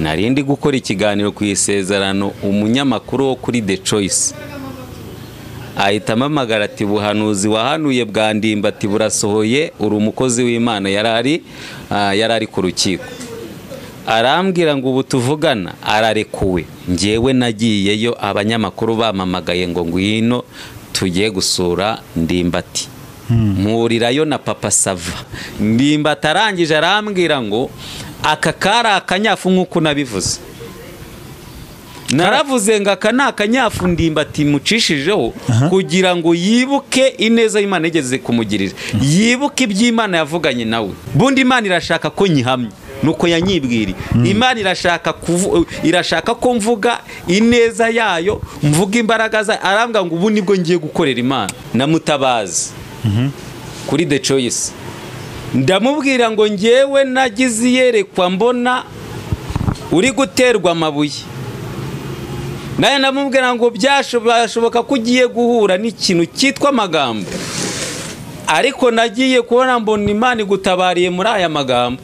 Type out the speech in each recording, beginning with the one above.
Narindi gukora ikiganiro ku isezerano, umunyamakuru wo kuri The Choice ahita amamagara ati buhanuzi wahanuye bwa Ndimbati burasohoye, uri umukozi w'Imana. Yari ari ku rukiko, arambwira ngo ubu tuvugana ararekuwe. Njyewe nagiyeyo abanyamakuru bamamagaye ngo ngwino tugiye gusura Ndimbati, mpurirayo na Papa Sava. Ndimbati arangije arambwira ngo aka kari akanyafu. Nk'uko nabivuze, naravuze ngo aka ni akanyafu Ndimbati mucishijeho kugira ngo yibuke ineza y'Imana igeze kumugirira, yibuke iby'Imana yavuganye nawe. Bundi Imana irashaka ko nyihamya nuko yanyibwiriye. Imana irashaka ko mvuga ineza yayo, mvuga imbaraga zayo. Arambwira ngo ubu nibwo ngiye gukorera Imana. Namutabazi kuri The Choice ndamubwira ngo ngewe nagize iyerekwa, mbona uri guterwa amabuye. Nawe ndamubwira ngo byashoboka ko ugiye guhura n'ikintu cyitwa amagambo, ariko nagiye kubona mbona Imana igutabariye muri aya magambo.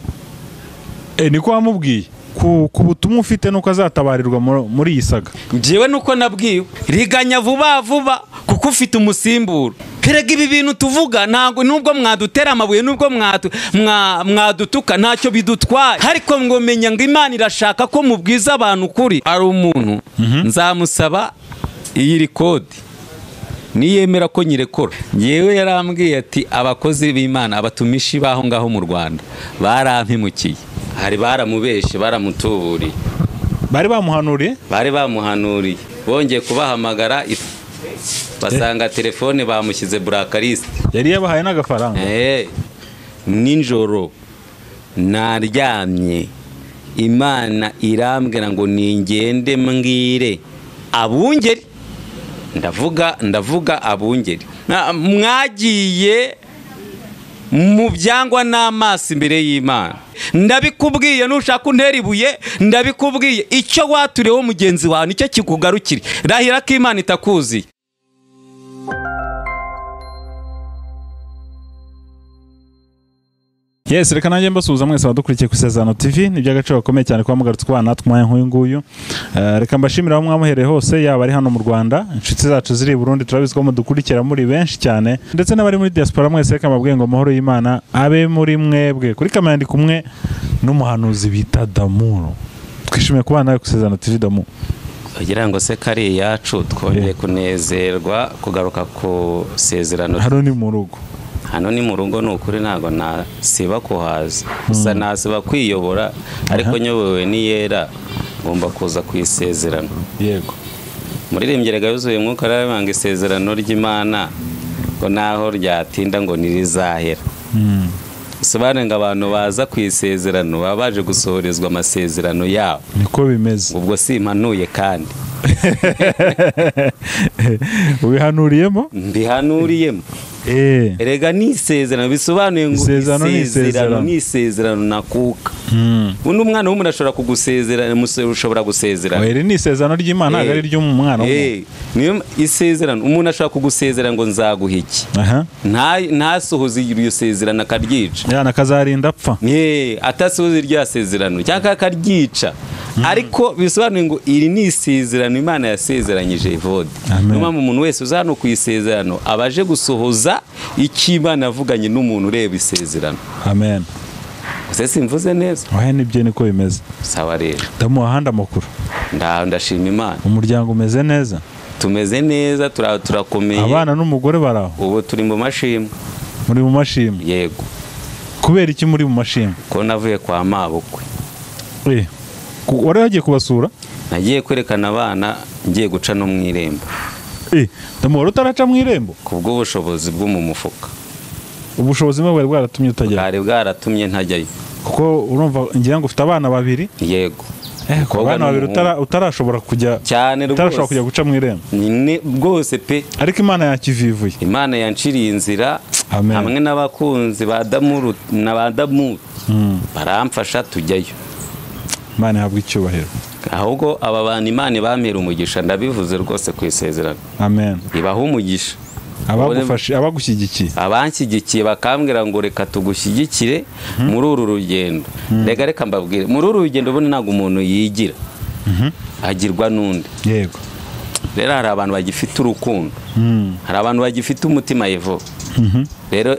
Niko wamubwiye ku butumwa ufite nuko azatabarirwa muri iyi saga? Njyewe nuko nabwiwe, riganya vuba vuba kuko ufite umusimburo. Erega ibi bintu tuvuga, ntabwo nubwo mwadutera amabuye, nubwo mwadutuka, ntacyo bidutwaye, ariko ngo menya ngo Imana irashaka ko mubwiza abantu ukuri. Ari umuntu nzamusaba iyi record niyemera ko nyirekora. Yewe, yarambwiye ati abakozi b'Imana, abatumishi b'aho ngaho mu Rwanda barampemukiye, hari baramubeshe, baramutuburiye. Bari bamuhanuriye? Bari bamuhanuriye, bongeye kubahamagara basanga telefone bamushyize blacklist. Yari yabahaye n'agafaranga. Nijoro naryamye, Imana irambwira ngo ningende mbwire abungeri. Ndavuga abungeri, mwagiye mu byangwa n'amaso imbere y'Imana. Ndabikubwiye, nushaka untera ibuye, ndabikubwiye, icyo waturiyeho mugenzi wawe nicyo kikugarukire. Rahira ko Imana itakuziye. Yes, reka nanjye mbasuhuza mwese abadukurikiye ku Isezerano TV. Ni iby'agaciro gakomeye cyane kuba mugarutse kubana natwe umwanya nk'uyu nguyu. Reka mbashimire aho mwamuhereye hose, yaba ari hano mu Rwanda, inshuti zacu ziri i Burundi, turabizi ko mudukurikira muri benshi cyane, ndetse n'abari muri diaspora mwese. Reka mbabwiye ngo amahoro y'Imana abe muri mwebwe. Kuri kamera ndi kumwe n'umuhanuzi bita Damuro. Twishimiye kubana nawe ku Isezerano TV, Damu. Kugira ngo se kari iyacu, twongeye kunezerwa kugaruka ku sezerano. Hano ni mu rugo. Hano ni mu rugo, ni ukuri, ntabwo nasiba kuhaza, gusa nasiba kwiyobora, ariko nyobowe n'iyera ngomba kuza ku isezerano. Muririmbyi rega yuzuye Mwuka arabanga isezerano ry'Imana ngo naho ryatinda ngo ntirizahera. Bisobanuye ngo abantu baza ku isezerano baba baje gusohorezwa amasezerano yabo. Niko bimeze. Ubwo simpanuye kandi. Ubihanuriyemo? Mbihanuriyemo. Erega ni isezerano, bisobanuye ngo Isezerano ni isezerano isezerano. Ni isezerano nakuka. Undi umwana w'umuntu ashobora kugusezerana, ushobora gusezerana. Oya, iri ni isezerano ry'Imana, ntabwo ari iry'umwana w'umuntu. Niyo isezerano, umuntu ashobora kugusezerana ngo nzaguha iki, ntasohoze iryo sezerano, akaryica. Yana akazarinda apfa. Atasohoza iryo sezerano cyangwa akaryica, ariko bisobanuye ngo iri ni isezerano Imana yasezeranyije Evode. Amen. Niyo mpamvu umuntu wese uza hano ku isezerano aba aje gusohoza icyo Imana yavuganye n'umuntu ureba isezerano. Amen. Gusa simvuze neza? Oya, nibyo, niko bimeze. Sawa rero. Ndamuha ahandi amakuru. Ndashima Imana. Umuryango umeze neza? Tumeze neza, turakomeye. Abana n'umugore bari aho? Ubu turi mu mashimwe. Muri mu mashimwe? Yego. Kubera iki muri mu mashimwe? Ko navuye kwa mabukwe. Wari wagiye kubasura? Nagiye kwerekana abana, ngiye guca no mu irembo. Ndamuha, wari utaraca mu irembo? Ku bw'ubushobozi bwo mu mufuka. Ubushobozi bwe bwari bwaratumye utagera? Bwari bwaratumye ntajyayo. Kuko urumva ngira ngo ufite abana babiri. Yego. Ku Umukobwa bana babiri n'umuhungu. Utarashobora kujya Cyane utarashobora kujya rwose. guca mu irembo. Nyine rwose pe. Ariko Imana yakivivuye. Imana yanciriye inzira. Amen. Hamwe n'abakunzi ba Damuru na ba Damu baramfasha tujyayo. Imana ihabwa icyubahiro. Ahubwo aba bantu, Imana ibampera umugisha, ndabivuze rwose ku isezerano. Amen. Ibaha umugisha. Abagufashe, abagushyigikiye. Abanshyigikiye bakambwira ngo reka tugushyigikire muri uru rugendo. Reka mbabwire, muri uru rugendo ubundi ntabwo umuntu yigira, agirwa n'undi. Yego. Rero hari abantu bagifite urukundo, hari abantu bagifite umutima Yevo. Rero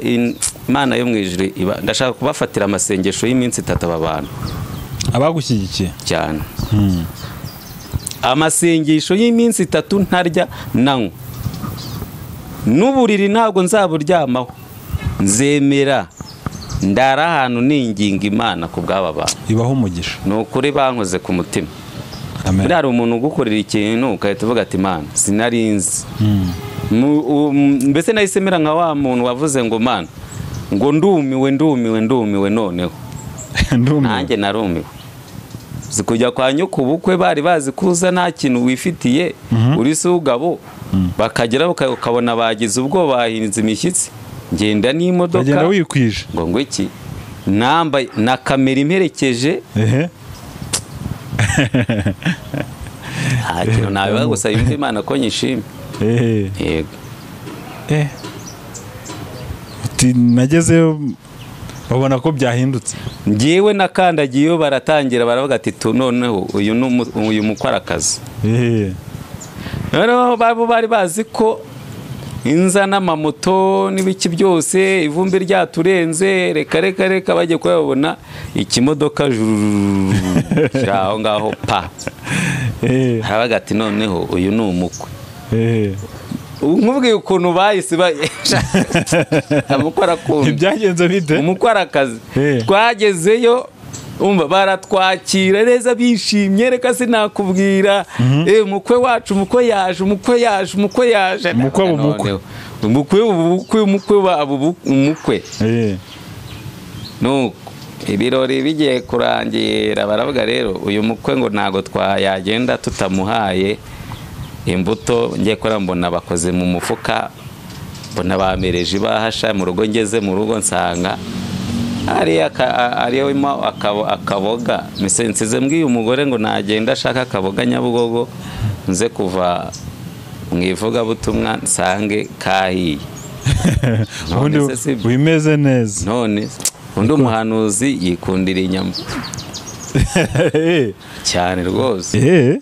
Imana yo mu ijuru ndashaka kubafatira amasengesho y'iminsi 3 aba bantu abagushyigikiye cyane. Amasengesho y'iminsi 3 ntarya nanywa, n'uburiri ntabwo nzaburyamaho, nzemera ndara ahantu ninginga Imana ku bw'aba bantu. Ibaho umugisha. Ni ukuri bankoze ku mutima. Amen. Hari umuntu ugukorera ikintu ugahita uvuga ati Mana sinarinzi. Mbese nahise mera nka wa muntu wavuze ngo Mana ngo ndumiwe ndumiwe ndumiwe noneho. Nanjye narumiwe. Zikujya kwa nyoko ubukwe bari bazi kuza nta kintu wifitiye, uri se ugabo, bakagera ukabona bagize ubwo bahinze imishyitsi, ngenda n'imodoka bagenda wikwije ngo iki namba na kamera imperekeje. Nta nawe gusa yumva Imana ko nyishimye. Yego. Nagezeyo babona ko byahindutse. Ngewe nakandagiyeyo baratangira baravuga ati noneho uyu mukwarakazi. Noneho babo bari bazi ko inza n'amamoto n'ibiki byose ivumbi ryaturenze, reka reka reka bajye kuyabona ikimodoka aho ngaho pa. Harabaga ati noneho uyu ni umukwe. Nkubwiye ukuntu bahise amukora ibyagenze bite umukwarakazi. Twagezeyo umva baratwakira neza bishimye, reka sinakubwira. Umukwe wacu, umukwe yaje, umukwe yaje, umukwe yaje, umukwe umukwe umukwe umukwe wabo umukwe. Nuko ibirori bigiye kurangira baravuga rero uyu mukwe ngo ntago twayagenda tutamuhaye imbuto. Ngiye kora mbona bakoze mu mufuka, mbona bamereje ibahasha mu rugo. Ngeze mu rugo nsanga ariyo akaboga. Nsize mbwiye umugore ngo nagenda ashaka akaboga Nyabugogo, nze kuva mu ivugabutumwa nsange kahiye. Ubundi wimeze neza. None undi umuhanuzi yikundira inyama cyane rwose.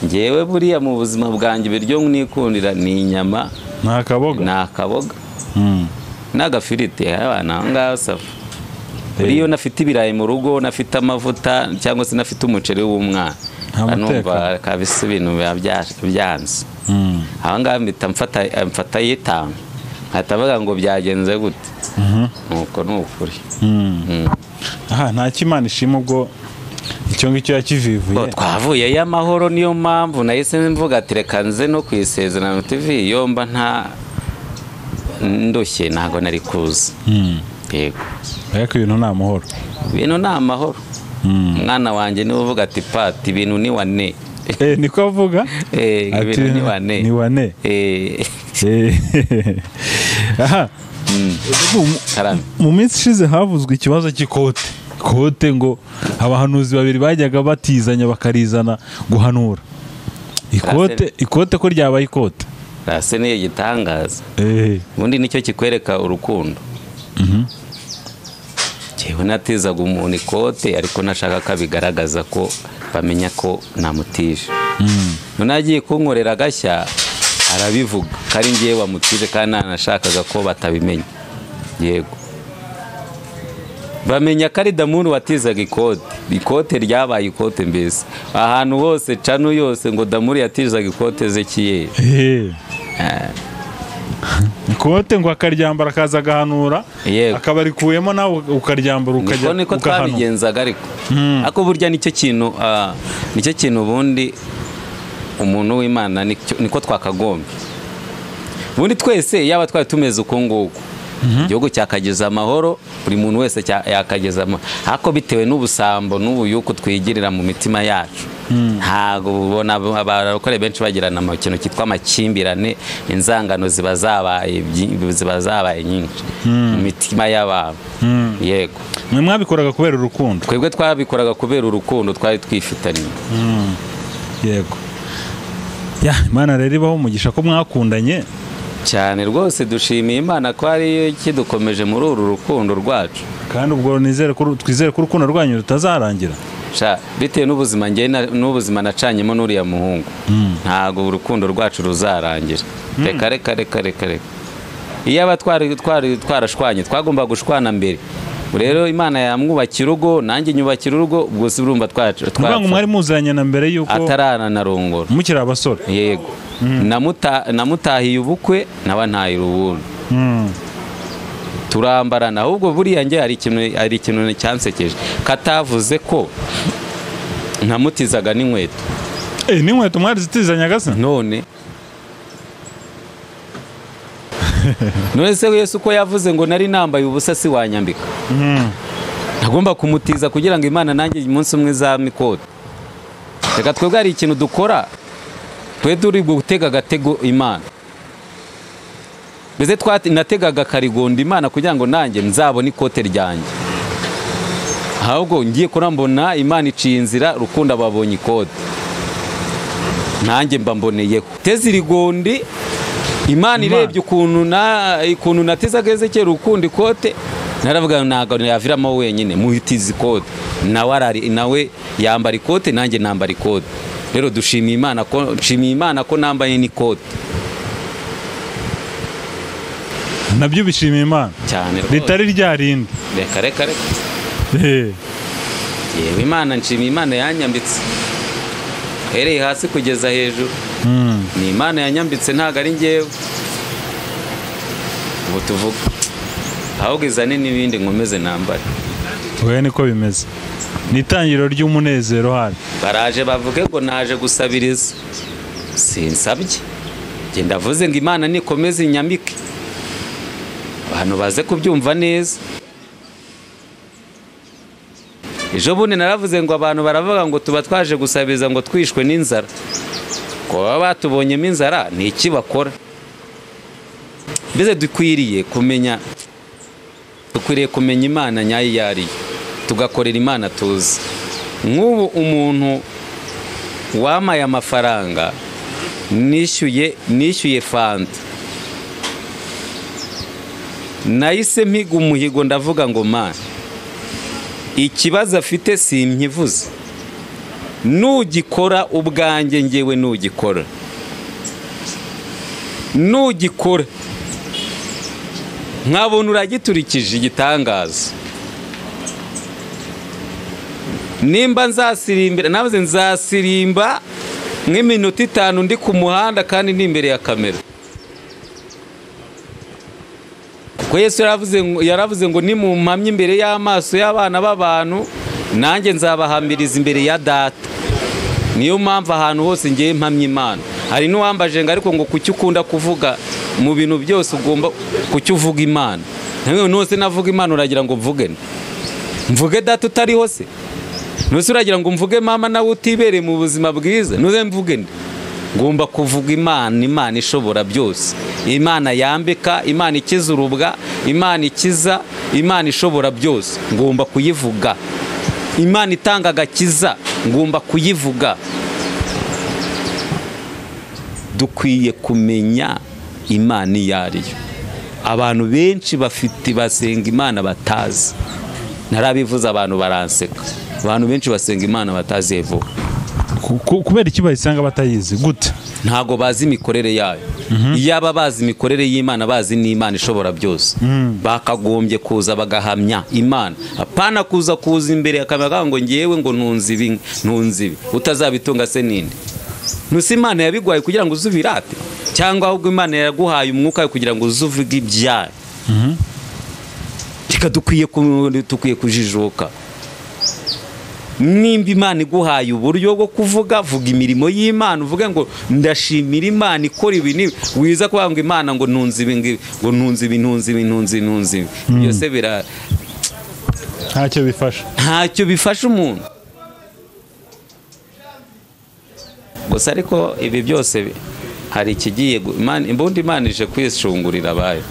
Ngewe buriya mu buzima bwanjye ibiryo nikundira ni inyama n'akaboga n'agafiriti. Abana aho ngaho safa. Buriya nafite ibirayi mu rugo, nafite amavuta cyangwa se nafite umuceri w'umwana, numva kabisa ibintu biba byanze. Aho ngaho mpita mfata y'itanu nkahita mvuga ngo byagenze gute. Nuko ni ukuri. Aha nta Imana ishima ubwo icyo ngicyo yakivivuye. Twavuye y'amahoro, niyo mpamvu nahise mvuga ati reka nze no ku Isezerano TV. Yomba nta ndoshye ntago nari kuza. Yego. Ariko ibintu ni amahoro. Ibintu ni amahoro. Umwana wanjye niwe uvuga ati pati ibintu ni wane. Niko avuga? Ibintu ni wane. Ni wane. Aha. Mu minsi ishize havuzwe ikibazo cy'ikote. Ikote ngo abahanuzi babiri bajyaga batizanya bakarizana guhanura. Ikote ko ryabaye ikote. Rase ni igitangaza. Ubundi nicyo kikwereka urukundo. Jewe natizaga umuntu ikote ariko nashaka kabigaragaza ko bamenya ko namutije. None agiye kunkorera agashya arabivuga kari ngiye wamutije kandi nanashakaga ko batabimenya. Yego. Bamenya ko ari Damuru watizaga ikote. Ikote ryabaye ikote mbese. Ahantu hose cano yose ngo Damuru yatizaga ikote Ezekiyeli. Ikote ngo akaryambara akaza agahanura, akabarikuyemo nawe ukaryambara ukajya. Niko twabigenzaga ariko. Ako burya nicyo kintu nicyo kintu ubundi umuntu w'Imana niko twakagombye. Ubundi twese yaba twari tumeze uko nguko, igihugu cyakageza amahoro, buri muntu wese yakageza amahoro. Ariko bitewe n'ubusambo n'ubuyuko twigirira mu mitima yacu, ntago ubona abarokore benshi bagirana ikintu cyitwa amakimbirane, inzangano ziba zabaye nyinshi mu mitima y'abantu. Yego. Mwe mwabikoraga kubera urukundo? Twebwe twabikoraga kubera urukundo twari twifitanye. Yego. Ya Imana rero ibaho umugisha ko mwakundanye. Cyane rwose dushimiye Imana ko ariyo ikidukomeje muri uru rukundo rwacu. Kandi ubwo nizere ko twizere ko urukundo rwanyu rutazarangira. Bitewe n'ubuzima njye n'ubuzima nacanyemo n'uriya muhungu, ntago urukundo rwacu ruzarangira. Reka reka reka reka reka. Iyo aba twari twarashwanye twagomba gushwana mbere. Rero Imana yamwubakira urugo nanjye nyubakira urugo, ubwo si urumva twacu. Ngo mwari muzanye na mbere yuko ataranarongora mukiri abasore. Yego. Namutahiye ubukwe nawe ntahira ubundi. Turambarana. Ahubwo buriya njye hari ikintu cyansekeje katavuze ko ntamutizaga n'inkweto. N'inkweto mwari zitizanyaga se? None se Yesu ko yavuze ngo nari nambaye ubusa si wanyambika. Ntagomba kumutiza kugira ngo Imana nanjye umunsi umwe izampe ikote. Reka twebwe hari ikintu dukora, twe turi gutega agatego Imana. Mbese nategaga karigondo Imana kugira ngo nanjye nzabone ikote ryanjye. Ahubwo ngiye kurambona Imana iciye inzira, Rukundo babonye ikote, nanjye mba mboneyeho. Teze irigondi Imana irebye ukuntu natezaga Ezekiel Rukundo ikote, naravuga ntago yaviramo wenyine, muhitiza ikote. Nawe yambara ikote nanjye nambara ikote. Rero dushimiye Imana ko nshimiye Imana ko nambaye n'ikote. Nabyo bishimiye Imana cyane rwose. Ritari ryarindi. Reka reka reka. Yewe Imana nshimiye Imana yanyambitse. Hereye hasi kugeza hejuru. Ni Imana yanyambitse ntago ari njyewe. Ubu tuvuga ahubwo izane n'ibindi nkomeze nambare. Oya niko bimeze. Ni itangiriro ry'umunezero hano. Baraje bavuge ngo naje gusabiriza. Sinsabye. Nge ndavuze ngo Imana nikomeze inyambike. Abantu baze kubyumva neza. Ejo bundi naravuze ngo abantu baravuga ngo tuba twaje gusabiriza ngo twishwe n'inzara. Ko baba batubonyemo inzara ni iki bakora? Mbese dukwiriye kumenya Imana nyayo iyo ari yo, tugakorera Imana tuzi. Nk'ubu umuntu wamaye amafaranga nishyuye fanta, nahise mpiga umuhigo ndavuga ngo Mana, ikibazo afite simpivuze, nugikora ubwanjye ngewe nugikora nkabona uragiturikije igitangaza. Nimba nzasirimbira, navuze nzasirimba nk'iminota 5 ndi ku muhanda kandi ndi imbere ya kamera. Kuko Yesu yaravuze ngo nimumpamye imbere y'amaso y'abana b'abantu nanjye nzabahamiriza imbere ya Data. Niyo mpamvu ahantu hose ngiye mpamye Imana. Hari n'uwambaje ngo ariko ngo kuki ukunda kuvuga mu bintu byose ugomba kuki uvuga Imana? None navuga Imana uragira ngo mvuge nde? Mvuge Data utariho se? None uragira ngo mvuge mama nawe utibereye mu buzima bwiza? None mvuge nde? Ngomba kuvuga Imana, Imana ishobora byose, Imana yambika, Imana ikiza urubwa, Imana ikiza, Imana ishobora byose, ngomba kuyivuga. Imana itanga agakiza, ngomba kuyivuga. Dukwiye kumenya Imana iyo ari yo. Abantu benshi bafite basenga Imana batazi. Narabivuze abantu baranseka. Abantu benshi basenga Imana batazi evo. Kubera iki bayisanga batayizi gute? Ntago bazi imikorere yayo. Iyaba bazi imikorere y'Imana, bazi n'Imana ishobora byose, bakagombye kuza bagahamya Imana. Apana kuza imbere akamera ngo ngewe ngo ntunze ibi ntunze ibi, utazabitunga se ninde? Nusi Imana yabigwaye kugira ngo uzubirate, cyangwa ahubwo Imana yaguhaye umwuka kugira ngo uzuvuge ibyayo. Reka dukwiye kujijuka. Nimba Imana iguhaye uburyo bwo kuvuga, vuga imirimo y'Imana, uvuge ngo ndashimira Imana ikora ibi n'ibi. Wiza kuvuga ngo Imana ngo ntunze ibi ngibi, ngo ntunze ibi ntunze ibi ntunze ntunze ibi, byose bira ntacyo bifasha, ntacyo bifasha umuntu. Gusa ariko ibi byose hari ikigiye imbundi Imana ije kwishungurira abayo,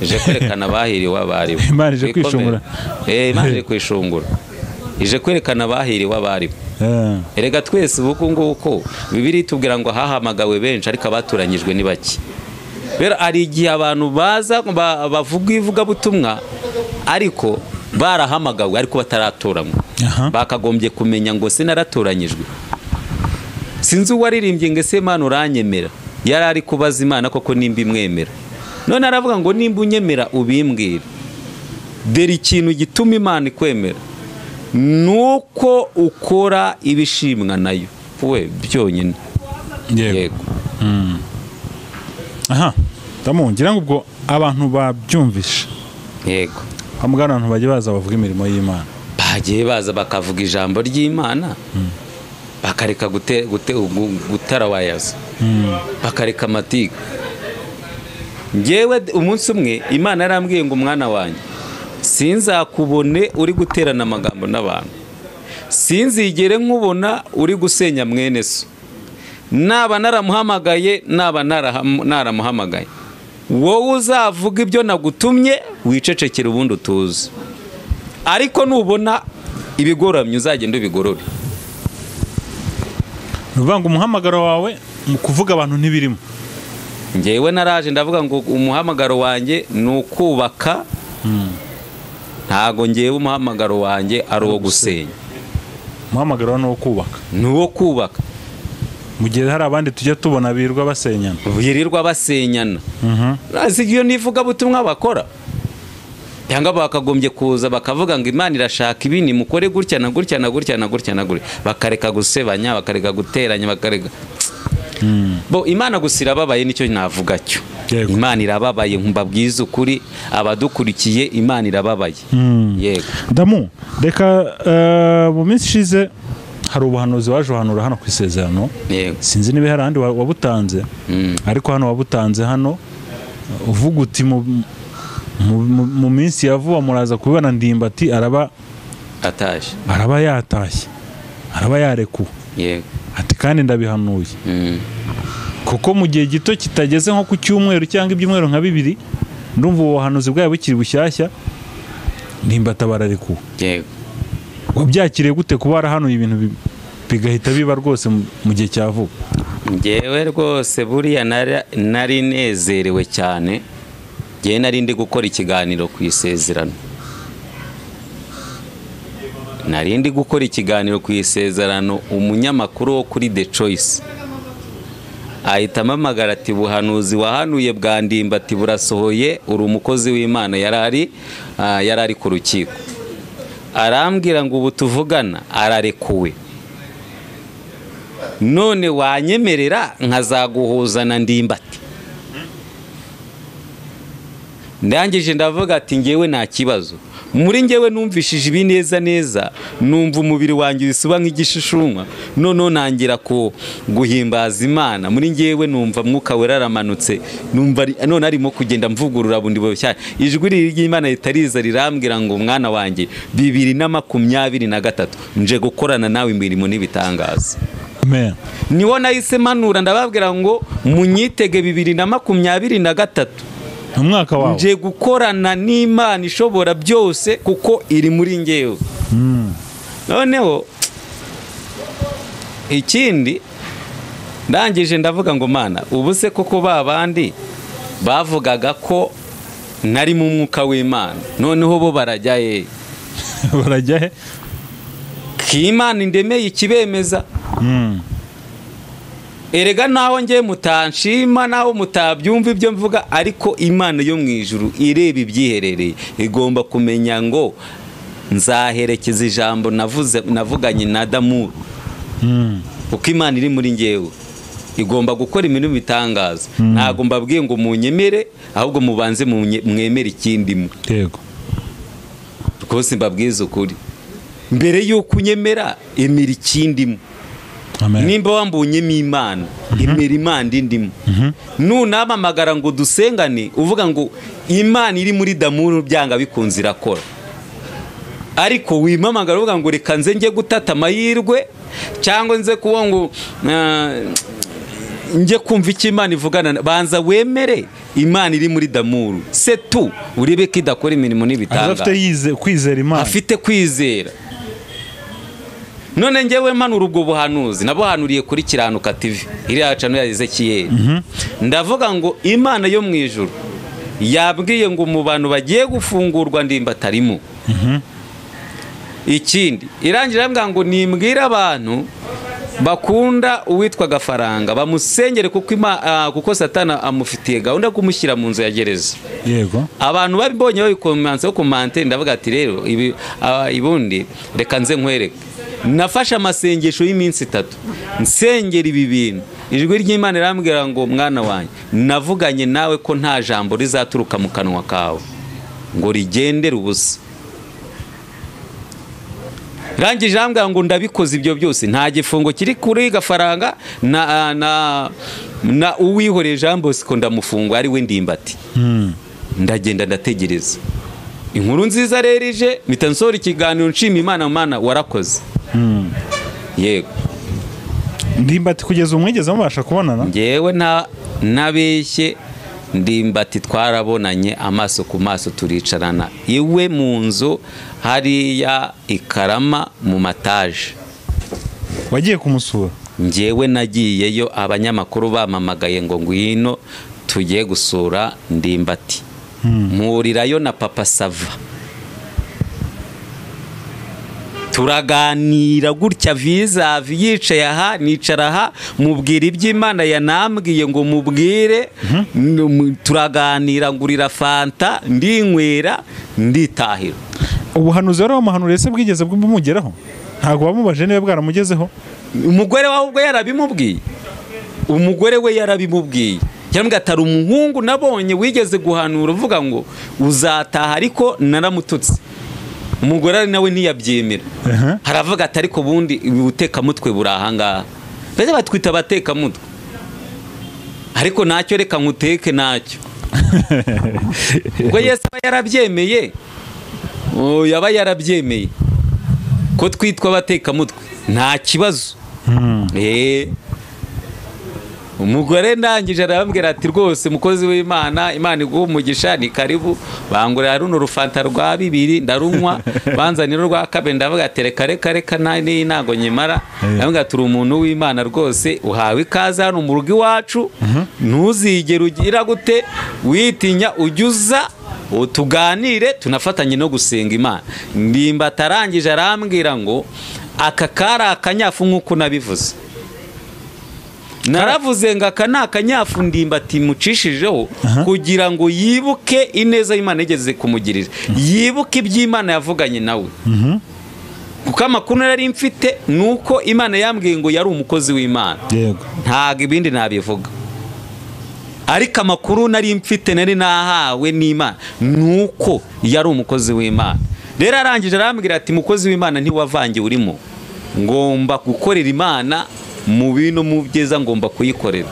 ije kwerekana abahiriwe abaribo. Imana ije kwishungura. Imana ije kwishungura, ije kwerekana abahiriwe abaribo. Erega twese ubu nguko Bibiliya itubwira ngo hahamagawe benshi ariko abaturanyijwe ni bake. Rero hari igihe abantu baza bavuga ivugabutumwa ariko barahamagawe ariko bataratoranywa. Bakagombye kumenya ngo sinaratoranyijwe. Sinzi uwaririmbye ngo ese Imana uranyemera, yari ari kubaza Imana koko nimba imwemera. None aravuga ngo nimba unyemera ubimbwira. Dore ikintu gituma Imana ikwemera nuko ukora ibishimwa nayo we byonyine. Yego. Aha ndamungira ngo ubwo abantu babyumvishe. Yego. Amugana abantu bajye baza bavuga imirimo y'Imana. Bagiye baza bakavuga ijambo ry'Imana. Bakareka gutarawayaza. Bakareka amatiku. Ngewe umunsi umwe Imana yarambwiye ngo mwana wanjye sinzakubone uri guterana amagambo n'abantu, sinzigere nkubona uri gusenya mwene so, naba naramuhamagaye naba naramuhamagaye, wowe uzavuga ibyo nagutumye wicecekere ubundi utuze, ariko nubona ibigoramye uzagenda ubigorore. Nuvuga ngo umuhamagaro wawe mu kuvuga abantu ntibirimo. Ngewe naraje ndavuga ngo umuhamagaro wanjye ni ukubaka. Ntago ngewe umuhamagaro wanjye ari uwo gusenya. Umuhamagaro ni uwo kubaka. Ni uwo kubaka. Mu gihe hari abandi tujya tubona birirwa basenyana. Birirwa basenyana. Iyo nivuga butumwa bakora. Cyangwa bakagombye kuza bakavuga ngo Imana irashaka ibi ni mukore gutya na gutya na gutya na gutya na gutya. Bakareka gusebanya, bakareka guteranya, bakareka. Bo Imana gusa irababaye nicyo navuga cyo. Imana irababaye mbabwiza ukuri abadukurikiye Imana irababaye. Yego. Damu reka mu minsi ishize hari ubuhanuzi waje uhanura hano ku isezerano. Sinzi niba hari ahandi wabutanze. Ariko hano wabutanze hano uvuga uti mu minsi ya vuba muraza kubibona Ndimbati araba atashye. Araba yatashye. Araba yarekuwe. Yego. Ati kandi ndabihanuye. Kuko mu gihe gito kitageze nko ku cyumweru cyangwa ibyumweru nka bibiri ndumva ubuhanuzi bwawe bukiri bushyashya Ndimbati bararekuwe. Yego. Wabyakiriye gute kuba warahanuye ibintu bigahita biba rwose mu gihe cya vuba? Ngewe rwose buriya nari nezerewe cyane. Ngewe nari ndi gukora ikiganiro ku isezerano. Nari ndi gukora ikiganiro ku isezerano umunyamakuru wo kuri The Choice ahita amamagara ati buhanuzi wahanuye bwa Ndimbati burasohoye, uri umukozi w'Imana. Yari ari ku rukiko. Arambwira ngo ubu tuvugana ararekuwe, none wanyemerera nkazaguhuza na Ndimbati? Ndangije ndavuga ati ngewe nta kibazo. Muri ngewe numvishije ibi neza neza, numva umubiri wanjye usuba nk'igishishumwa, none nangira ko guhimbaza Imana. Muri ngewe numva Mwuka Wera aramanutse, numva none arimo kugenda mvugurura bundi bushya. Ijwi ry'Imana ritariza rirambwira ngo mwana wanjye 2023 nje gukorana nawe imirimo n'ibitangaza. Amen. Niwo nahise manura ndababwira ngo munyitege 2023. Umwaka wawe nje gukorana n'Imana ishobora byose kuko iri muri ngewe. Noneho ikindi ndangije ndavuga ngo Mana ubu se koko babandi bavugaga ko nari mu mwuka w'Imana noneho bo barajya he? Barajya he? Imana indemeye ikibemeza. Erega naho ngiye mutanshima naho mutabyumva ibyo mvuga, ariko Imana yo mu ijuru ireba ibyiherereye igomba kumenya ngo nzaherekeza ijambo navuze navuganye na Adamu. Kuko Imana iri muri ngewe igomba gukora imirimo itangaza. Ntago mbabwiye ngo munyemere, ahubwo mubanze mwemere ikindi. Yego. Rwose mbabwiza ukuri, mbere yuko unyemera emera ikindimo. Nimba wambonyemo Imana, emera Imana indimo. Nunamamagara ngo dusengane uvuga ngo Imana iri muri Damuru byanga bikunze irakora, ariko wimamagara uvuga ngo reka nze njye gutata amahirwe cyangwa nze kuba ngo njye kumva icyo Imana ivugana, banza wemere Imana iri muri Damuru setu, urebe ko idakora imirimo n'ibitangaza. Afite kwizera Imana, afite kwizera. None njyewe mpanura ubwo buhanuzi nabuhanuriye kuri Kiranuka TV iriya cano ya Ezekiel. Ndavuga ngo Imana yo mu ijuru yabwiye ngo mu bantu bagiye gufungurwa Ndimbati arimo. Ikindi irangira irambwira ngo nimbwire abantu bakunda uwitwa Gafaranga bamusengere kuko kuko Satana amufitiye gahunda yo kumushyira mu nzu ya gereza. Yego. Abantu babibonye babikomanse ko mante, ndavuga ati rero ibi ibundi reka nze nkwereke. Nafashe amasengesho y'iminsi 3 nsengera ibi bintu. Ijwi ry'Imana irambwira ngo mwana wanjye navuganye nawe ko nta jambo rizaturuka mu kanwa kawe ngo rigendere ubusa. Rangije irambwira ngo ndabikoze ibyo byose, nta gifungo kiri kuri Gafaranga na Uwihoreye Jean Bosco ndamufunga ari we Ndimbati. Ndagenda ndategereza inkuru nziza rero ije, mpita nsohora ikiganiro nshima Imana, Mana warakoze. Yego. Ndimbati kugeza umwigeze mubasha kubonana? Njyewe ntabeshye Ndimbati twarabonanye amaso ku maso, turicarana iwe mu nzu hariya i Karama mu mataje. Wagiye kumusura? Njyewe nagiyeyo, abanyamakuru bamamagaye ngo ngwino tugiye gusura Ndimbati. Mpurirayo na Papa Sava, turaganira gutya vizavi, yicaye aha nicara aha, mubwira iby'Imana yanambwiye ngo mubwire. Turaganira, ngurira fanta ndinywera nditahira. Ubuhanuzi wari wamuhanuriye se bwigeze bumugeraho? Ntabwo wamubaje niba bwaramugezeho? Umugore wawe ubwo yarabimubwiye, umugore we yarabimubwiye. Yarambwiye ati hari umuhungu nabonye wigeze guhanura uvuga ngo uzataha, ariko naramututse. Umugore ari nawe ntiyabyemera. Haravuga ati ariko bundi ubutekamutwe buri aha ngaha. Mbese batwita abatekamutwe, ariko ntacyo reka nkuteke ntacyo. Ubwo Yesu aba yarabyemeye, yaba yarabyemeye ko twitwa abatekamutwe nta kibazo. Umugore ndangije arababwira ati rwose mukozi w'Imana, Imana iguhe umugisha, ni karibu. Bangurira runo rufanta rwa 2 ndarunywa, banzanira rwa 2 ndavuga ati reka reka reka nani ntago nyimara. Ndavuga ati uri umuntu w'Imana rwose, uhawe ikaze hano mu rugo iwacu, ntuzigere ugira gute witinya, ujyuza tuganire tunafatanye no gusenga Imana. Ndimbati arangije arambwira ngo aka kari akanyafu nk'uko nabivuze. Naravuze ngo aka ni akanyafu Ndimbati mucishijeho kugira ngo yibuke ineza y'Imana igeze kumugirira, yibuke iby'Imana yavuganye nawe. Kuko amakuru nari mfite nuko Imana yambwiye ngo yari umukozi w'Imana. Yego. Ntago ibindi nabivuga, ariko amakuru nari mfite nari nahawe n'Imana nuko yari umukozi w'Imana. Rero arangije arambwira ati mukozi w'Imana ntiwavangiye urimo, ngomba gukorera Imana mu bintu mu byiza, ngomba kuyikorera.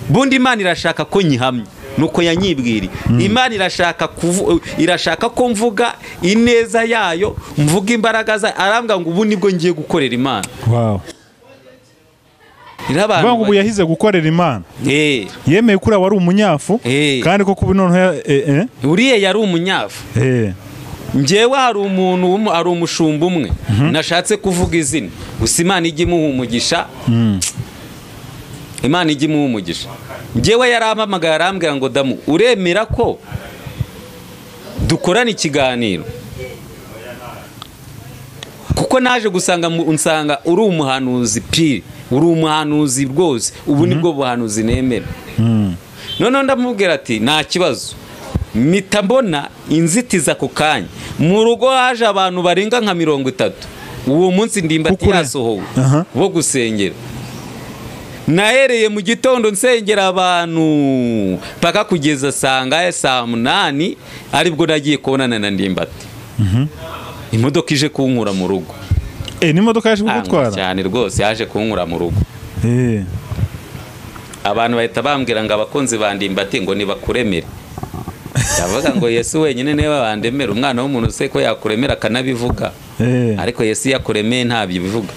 Bundi Imana irashaka ko nyihamya nuko yanyibwiriye. Imana irashaka ko mvuga ineza yayo, mvuga imbaraga zayo. Arambwira ngo ubu nibwo ngiye gukorera Imana. Wow. Ngo ubu yahize gukorera Imana. Yemeye kuri wari umunyafu, kandi koko ubu noneho uriye yari umunyafu. Njyewe hari umuntu, hari umushumba umwe nashatse kuvuga izina, gusa Imana ijye imuha umugisha. Imana ijye imuha umugisha. Njyewe yarampamagaye arambwira ngo Damu, uremera ko dukorana ikiganiro? Kuko naje gusanga nsanga uri umuhanuzi pire, uri umuhanuzi rwose, ubu nibwo buhanuzi nemera. Noneho ndamubwira ati nta kibazo. Mpita mbona inzitizi ako kanya. Mu rugo haje abantu barenga nka 30 uwo munsi Ndimbati yasohowe bo gusengera. Nahereye mu gitondo nsengera abantu paka kugeza sangaye saa 8, aribwo nagiye kubonana na Ndimbati. Imodoka ije kunkura mu rugo. N'imodoka yaje kugutwara? Cyane rwose yaje kunkura mu rugo. Abantu bahita bambwira ngo abakunzi ba Ndimbati ngo nibakuremere. Ndavuga ngo Yesu wenyine niwe wandemera, umwana w'umuntu se ko yakuremera akanabivuga. Ariko Yesu yakuremeye ntabyo bivuga,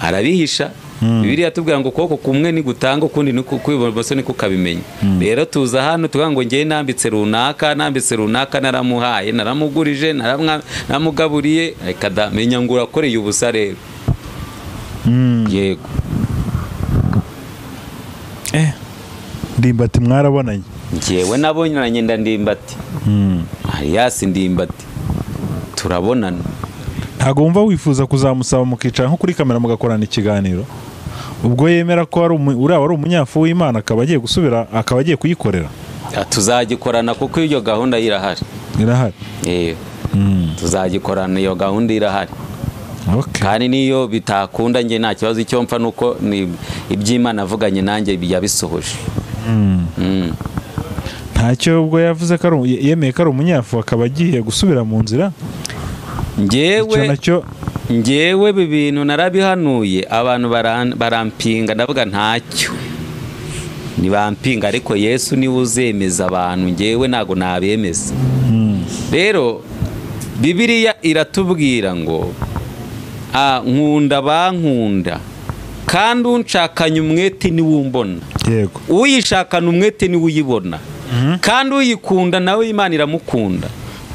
arabihisha. Bibiliya tubwira ngo ukuboko kumwe ni gutanga ukundi ni kw'ibumoso ni kukabimenya. Rero tuza hano tuvuga ngo ngiye nambitse runaka, nambitse runaka, naramuhaye, naramugurije, naramugaburiye, reka da menya ngo urakoreye ubusa rero. Yego. Ndimbati mwarabonanye? Njyewe nabonanye nda Ndimbati. Alias Ndimbati turabonana. Ntabwo wumva wifuza kuzamusaba mukicara nko kuri kamera mugakorana ikiganiro, ubwo yemera ko ari uriya wari umunyafu w'Imana akaba agiye gusubira, akaba agiye kuyikorera? Tuzagikorana kuko iyo gahunda irahari. Irahari. Tuzagikorana, iyo gahunda irahari. Kandi niyo bitakunda nge nta kibazo, icyo mpfa nuko iby'Imana avuganye nanjye yabisohoje. Ntacyo ubwo yavuze ko yemeye ko ari umunyafu akaba agiye gusubira mu nzira. Njyewe ibi bintu narabihanuye, abantu barampinga, ndavuga ntacyo ntibampinga, ariko Yesu niwe uzemeza abantu, njyewe ntago nabemeza. Rero Bibiliya iratubwira ngo nkunda bankunda kandi unshakanye umwete niwe umbona. Yego. Uyishakana umwete niwe uyibona. Kandi uyikunda nawe Imana iramukunda,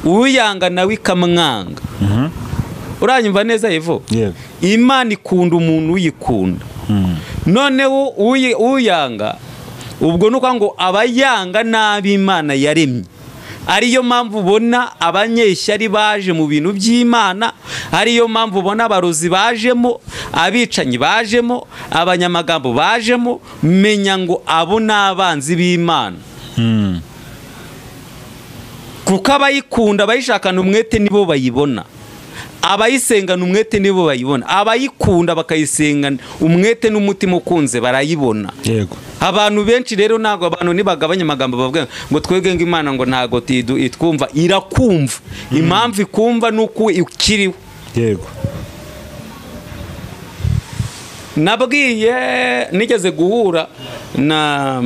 uyanga nawe ikamwanga. Uranyumva neza Evo? Yego. Imana ikunda umuntu uyikunda. Noneho uyanga ubwo nuko ngo abayanga nabi Imana yaremye. Ariyo mpamvu ubona abanyeshyari baje mu bintu by'Imana, ariyo mpamvu ubona abarozi bajemo, abicanyi bajemo, abanyamagambo bajemo, menya ngo abo n'abanzi b'Imana. Kuko abayikunda abayishakana umwete nibo bayibona, abayisengana umwete nibo bayibona, abayikunda bakayisengana umwete n'umutima ukunze barayibona. Yego. Abantu benshi rero ntago abantu nibagabanya amagambo bavuga ngo twebwe ngo Imana ngo ntago itwumva, irakumva. Impamvu ikumva nuko ikiriho. Yego. Nabwiye nigeze guhura na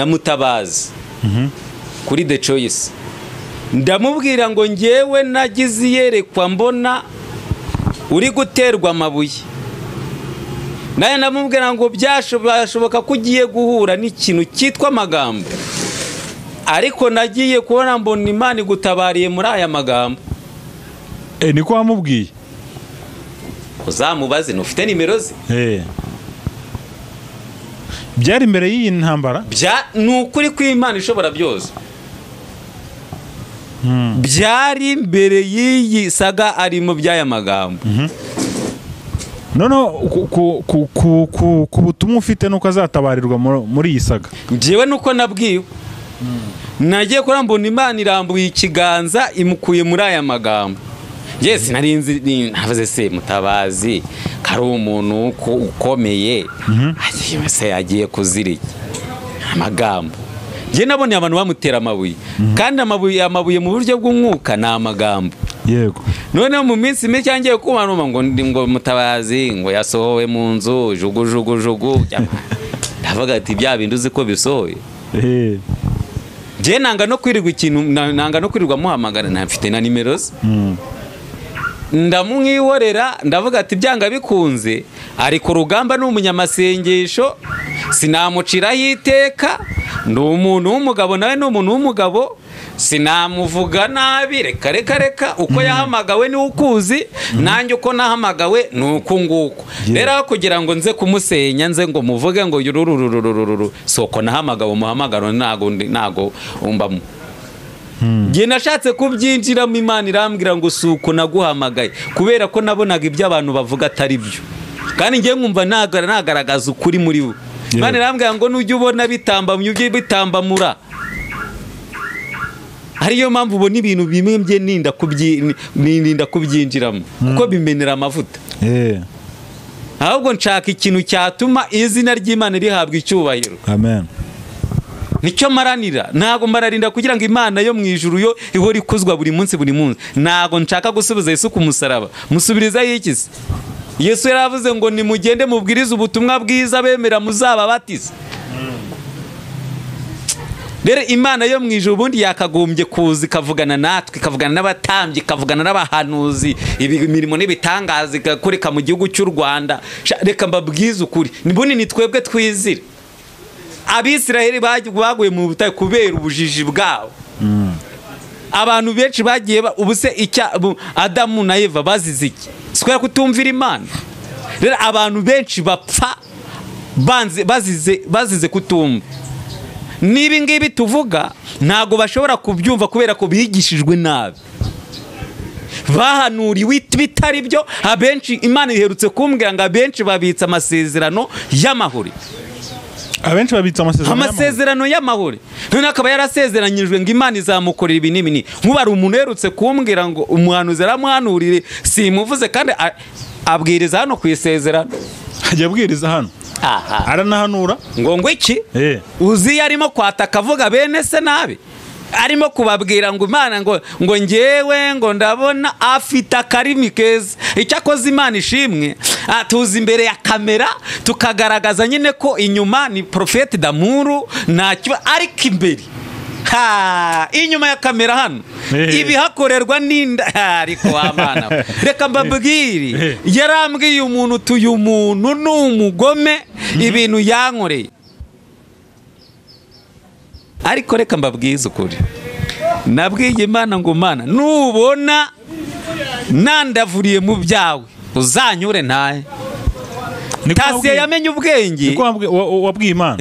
Mutabazi kuri The Choice, ndamubwira ngo njyewe nagize iyerekwa mbona uri guterwa amabuye. Naye ndamubwira ngo byashoboka ko ugiye guhura n'ikintu cyitwa amagambo, ariko nagiye kubona mbona Imana igutabariye muri aya magambo. Niko wamubwiye? Uzamubaze, ntufite nimero ze? Byari imbere y'iyi ntambara? Ni ukuri kw'Imana ishobora byose. Byari imbere y'iyi saga arimo by'aya magambo. Noneho ku butumwa ufite nuko azatabarirwa muri iyi saga. Njyewe nuko nabwiwe, nagiye kurambona Imana irambuye ikiganza imukuye muri aya magambo. Njye sinarinzi, navuze se Mutabazi kari umuntu ukomeye, se agiye kuzirika amagambo. Njye nabonye abantu bamutera amabuye, kandi amabuye mu buryo bw'umwuka ni amagambo. Yego. Noneho mu minsi mike ngiye kubanuma ngo ngo Mutabazi ngo yasohowe mu nzu jugu jugu jugu. Ndavuga ati bya bindi uzi ko bisohoye. Njye nanga no kwirirwa ikintu, nanga no kwirirwa muhamagara, ntafite na nimero ze. Ndamwihorera, ndavuga ati byanga bikunze, ariko rugamba ni umunyamasengesho, sinamuciraho iteka, ndi umuntu w'umugabo nawe ni umuntu w'umugabo, sinamuvuga nabi, reka reka reka, uko yahamagawe ni ukuzi, nanjye uko nahamagawe ni uku nguku. Rero kugira ngo nze kumusenya nze ngo muvuge ngo yururururururu, soko nahamagawe umuhamagaro ntago umbamo. Njye nashatse kubyinjiramo, Imana irambwira ngo suko naguhamagaye, kubera ko nabonaga ibyo abantu bavuga atari byo, kandi njye nkumva nagaragaza ukuri muri bo. Imana irambwira ngo nujya ubona bitambamye ujye bitambamura. Ariyo mpamvu ubona ibintu bimwe bye ninda kubyinjiramo, kuko bimenera amavuta. Ahubwo nshaka ikintu cyatuma izina ry'Imana rihabwa icyubahiro. Amen. Nicyo maranira, ntago mararinda kugira ngo Imana yo mu ijuru yo ihora ikuzwa buri munsi buri munsi. Ntago nshaka gusubiza Yesu ku musaraba. Musubiriza yikize. Yesu yaravuze ngo nimugende mubwirize ubutumwa bwiza bemera muzababatiza. Rero Imana yo mu ijuru ubundi yakagombye kuza ikavugana natwe, ikavugana n'abatambyi, ikavugana n'abahanuzi, imirimo n'ibitangaza igakoreka mu gihugu cy'u Rwanda. Reka mbabwize ukuri, nibundi ni twebwe twizira. Abisiraheli baguye mu butayu kubera ubujiji bwabo. Abantu benshi bagiye ubuse icya Adamu na Eva bazize iki? Sikora kutumvira Imana. Rero abantu benshi bapfa banze bazize kutumva. Niba ngibi tuvuga ntago bashobora kubyumva kubera ko bigishijwe nabi, bahanuriwe bitari byo. Abenshi Imana iherutse kumbwira ngo abenshi babitsa amasezerano y'amahoro. Abenshi babitsa amasezerano y'amahoro. None akaba yarasezeranyijwe ngo Imana izamukorera ibi n'ibi. Nkuba ari umuntu uherutse kumbwira ngo umuhanuzi aramuhanurire, simuvuze kandi abwiriza hano ku isezerano. Ajya abwiriza hano. Aha. Aranahanura ngo iki? Uzi yarimo kwataka avuga bene se nabi. Arimo kubabwira ngo Imana ngo ngewe ngo ndabona afite akarimi keza. Icyakoze Imana ishimwe, tuzi imbere ya kamera tukagaragaza nyine ko inyuma ni Prophète Damuru ntacyo, ariko imbere inyuma ya kamera hano ibihakorerwa n'inda. Ariko wa Mana, reka mbabwire, yarambwiye umuntu tuyu muntu ni umugome, ibintu yankoreye. Ariko reka mbabwize ukuri, nabwiye Imana ngo Mana nubona nandavuriye mu byawe uzanyure ntaye. Tasiye yamenye ubwenge. Wabwiye Imana?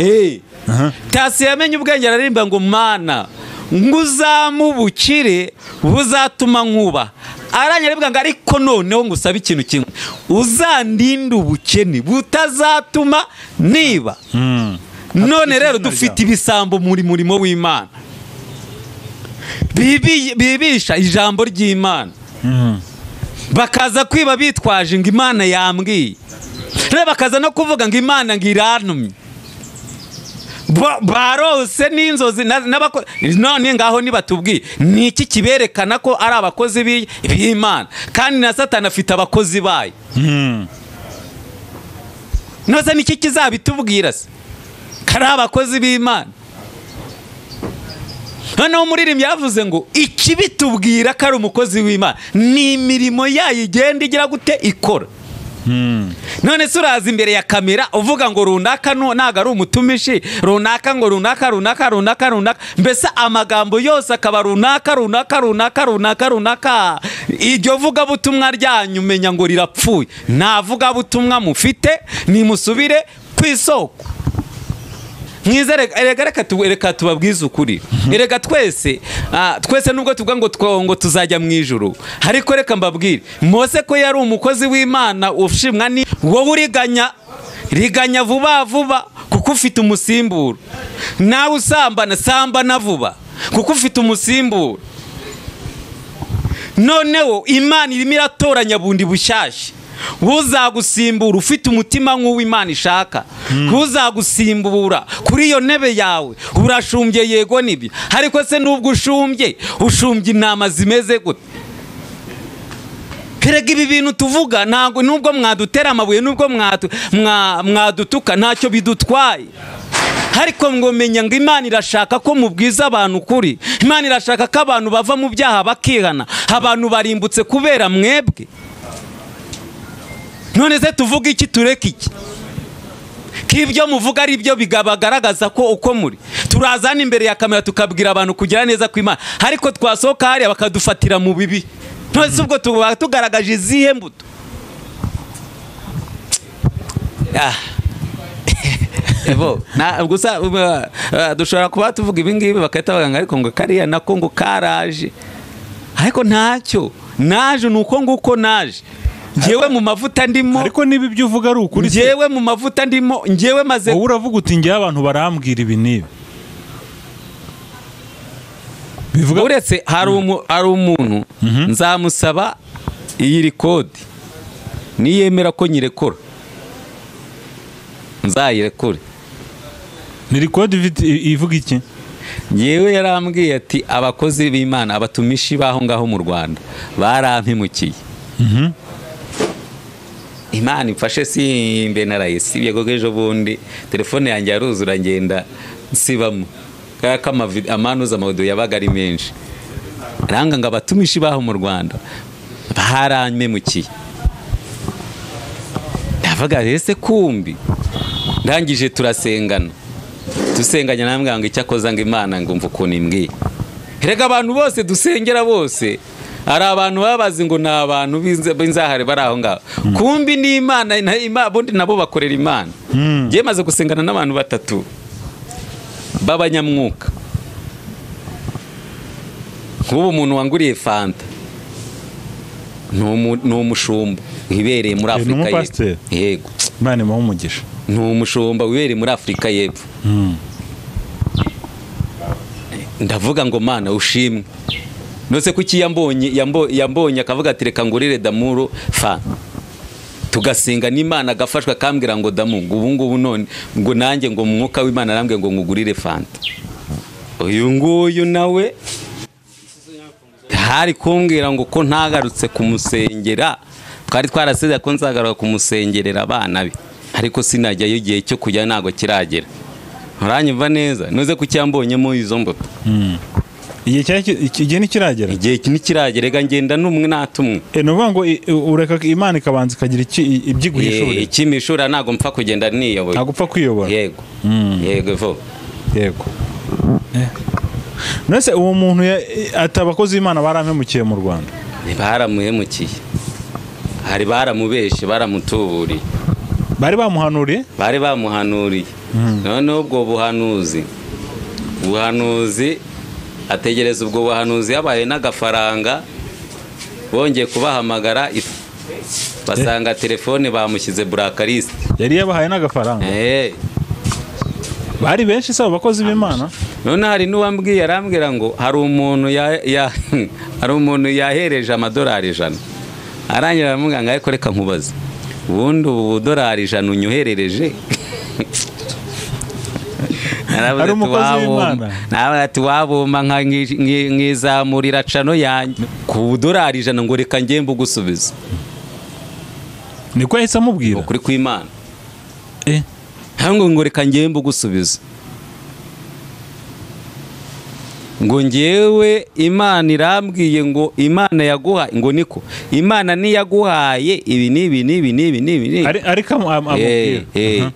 Tasiye yamenye ubwenge ararimba ngo Mana nguzamubukire buzatuma nkuba. Aranyaribwa ngo ariko noneho ngusabe ikintu kimwe, uzandinde ubukene butazatuma niba. None rero dufite ibisambo muri murimo w'Imana bibisha ijambo ry'Imana, bakaza kwiba bitwaje ngo Imana yambwiye, rero bakaza no kuvuga ngo Imana ngo irantumye. Barose n'inzozi none ngaho nibatubwiye ni iki kiberekana ko ari abakozi b'Imana, kandi na Satani afite abakozi bayo. Nose ni iki kizabitubwira se kari abakozi b'Imana? Noneho umuririmbyi yavuze ngo ikibitubwira ko ari umukozi w'Imana ni imirimo yayo igenda igira gute ikora. None se uraza imbere ya kamera uvuga ngo runaka ntago ari umutumishi, runaka ngo runaka runaka runaka runaka, mbese amagambo yose akaba runaka runaka runaka runaka runaka. Iryo vugabutumwa ryanyu umenya ngo rirapfuye. Nta vugabutumwa mufite, nimusubire ku isoko. Mwiza reka tubabwize ukuri. Erega twese twese nubwo tuvuga ngo tuzajya mu ijuru, ariko reka mbabwire, Mose ko yari umukozi w'Imana ushimwa ni wowe uriganya riganya vuba vuba kuko ufite umusimbura. Nawe usambana sambana vuba kuko ufite umusimbura. Noneho Imana irimo iratoranya bundi bushyashya. Uzagusimbura ufite umutima nk'uw'Imana ishaka, uzagusimbura kuri iyo ntebe yawe. Urashumbye yego nibyo, ariko se nubwo ushumbye ushumbye intama zimeze gute? Erega ibi bintu tuvuga ntabwo nubwo mwadutera amabuye, nubwo mwadutuka ntacyo bidutwaye. Ariko ngo menya ngo Imana irashaka ko mubwiza abantu kuri. Imana irashaka ko abantu bava mu byaha bakihana. Abantu barimbutse kubera mwebwe. None se tuvuga iki tureke iki? Kibyo muvuga ari byo bigabagaragaza ko uko muri. Turazana imbere ya kamera tukabwira abantu kugira neza kw'Imana, ariko twasohoka hariya bakadufatira mu bibi. None se ubwo tuba tugaragaje izihe mbuto? Ebo na gusa dushobora kuba tuvuga ibi ngibi bakahita baganga ariko ngo kariya nako ngo karaje, ariko ntacyo naje nuko nguko naje. Ngewe mu mavuta ndimo. Ariko niba ibyo uvuga ari ukuri, ngewe mu mavuta ndimo, ngewe maze. Wowe uravuga uti ngewe abantu barambwira ibi nibi. Bivuga uretse hari umuntu nzamusaba iyi record, niyemera ko nyirekora nzayirekure. Ni record ivuga iki? Ngewe yarambwiye ati abakozi b'Imana abatumishi baho ngaho mu Rwanda barampemukiye. Imana imfashe simbe narayisibye kuko ejo bundi telefone yanjye yaruzura ngenda nsibamo kaya amanuza amaudio yabaga ari menshi. Ranga ngo abatumishi baho mu Rwanda barampemukiye. Ndavuga ese kumbi ndangije turasengana dusenganya namwe ngo icyakoza ngo Imana ngo umva ukuntu imbwiye. Erega abantu bose dusengera bose Hari abantu babazi ngo ni abantu b'inzahare bari aho ngaho, kumbi ni Imana, ubundi nabo bakorera Imana. Ngiye maze gusengana n'abantu batatu b'abanyamwuka. Nk'ubu umuntu wanguriye fanta ni umushumba wibereye muri Afurika y'Epfo. Yego. Imana imuhe umugisha. Ni umushumba wibereye muri Afurika y'Epfo. Ndavuga ngo Mana ushimwe. Nose kuki yambonye akavuga ati reka ngurire Damuru fanta. Tugasenga n'Imana agafashwa akambwira ngo Damu ngo ubu ngubu none ngo nanjye ngo umwuka w'Imana arambwiye ngo ngugurire fanta. Uyu nguyu nawe hari kumbwira ngo ko ntagarutse kumusengera, twari twaraseze ko nzagaruka kumusengerera abana be, ariko sinajyayo igihe cyo kujya ntago kiragera. Uranyumva neza? Nuze kucyambonyemo izo mbuto. Igihe ntikiragera. Igihe ntikiragera, rega ngenda n'umwe natumwe. Ni ukuvuga ngo ureka Imana ikabanza ikagira ibyiguhishurira. Ikimishura ntago mpfa kugenda niyoboye. Ntago upfa kwiyobora. Yego. Yego vo. Yego. Nese uwo muntu ati abakozi b'Imana barampemukiye mu Rwanda. Baramuhemukiye. Hari baramubeshe, baramutuburiye. Bari bamuhanuriye? Bari bamuhanuriye. None ubwo buhanuzi ategereza ubwo buhanuzi yabaye n'agafaranga, bongeye kubahamagara basanga telefone bamushyize blacklist. Yari yabahaye n'agafaranga. Bari benshi sabo bakozi b'Imana. None hari n'uwambwiye arambwira ngo hari umuntu hari umuntu yahereje amadolari 100. Arangira aramubwira ngo ariko reka nkubaze, ubundi ubu budolari 100 unyoherereje? Ari umukozi w'Imana. Nawe ati wabumba nkizamurira cano yanjye ku budolari 100 ngo reka ngembe ugusubiza. Niko yahise amubwira. Ukuri kw'Imana. Hango ngo reka ngembe ugusubiza. Ngo ngewe Imana irambwiye ngo Imana yaguha ngo niko Imana niyaguhaye ibi nibi nibi nibi nibi. Ariko amubwira.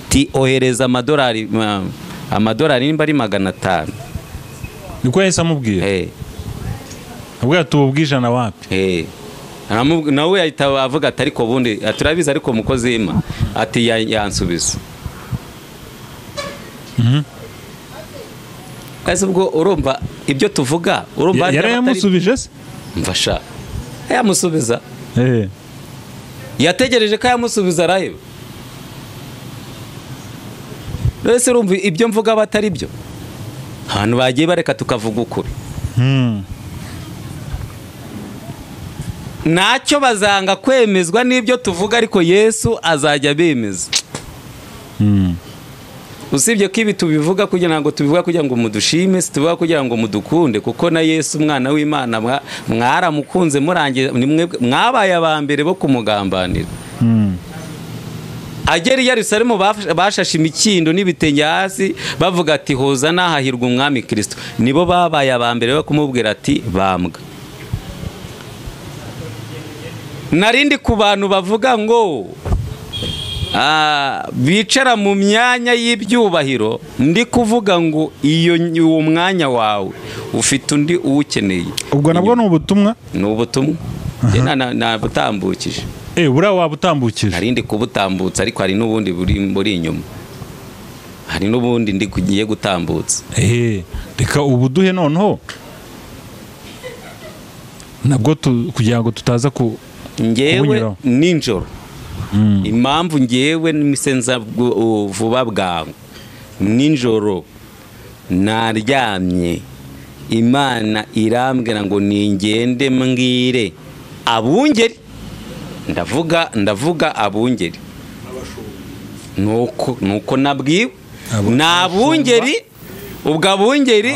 Ti ohereza amadolari nimba ari 500. Niko yahise amubwira. Abwira ati ubu bw'ijana wapi? Nawe ahita avuga ati ariko bundi turabizi ariko mukozi w'Imana ati yansubiza. Ese ubwo urumva ibyo tuvuga urumva yarayamusubije se? Mfasha. Yamusubiza. Yategereje ko yamusubiza araheba. Ese urumva ibyo mvuga batari byo? Ahantu bagiye bareka tukavuga ukuri. Ntacyo bazanga kwemezwa n'ibyo tuvuga, ariko Yesu azajya abemeza. Usibye ko ibi tubivuga kugira ngo tubivuga kugira ngo mudushime, tubivuga kugira ngo mudukunde, kuko na Yesu umwana w'Imana mwaramukunze murangiye mwabaye abambere bo kumugambanira. Agera i Yerusalemu bashashe imikindo n'ibitenge hasi bavuga ati hozana hahirwa umwami Kristo. Nibo babaye abambere bo kumubwira ati bambwa. Narindi ku bantu bavuga ngo bicara mu myanya y'ibyubahiro, ndi kuvuga ngo iyo uwo mwanya wawe ufite undi uwukeneye. Ubwo nabwo ni ubutumwa? Ni ubutumwa. Nabutambukije. Buriya wabutambukije? Narindi kubutambutsa, ariko hari n'ubundi buri inyuma. Hari n'ubundi ndi kugiye gutambutsa. Reka ubuduhe noneho nabwo kugira ngo tutaza ku ngewe ninjoro. Impamvu ngewe nimisenza vuba bwangu ninjoro naryamye, Imana irambwira ngo ningende mbwire abungeri. Ndavuga abungeri. Nuko nabwiwe nabungeri, ubwo abungeri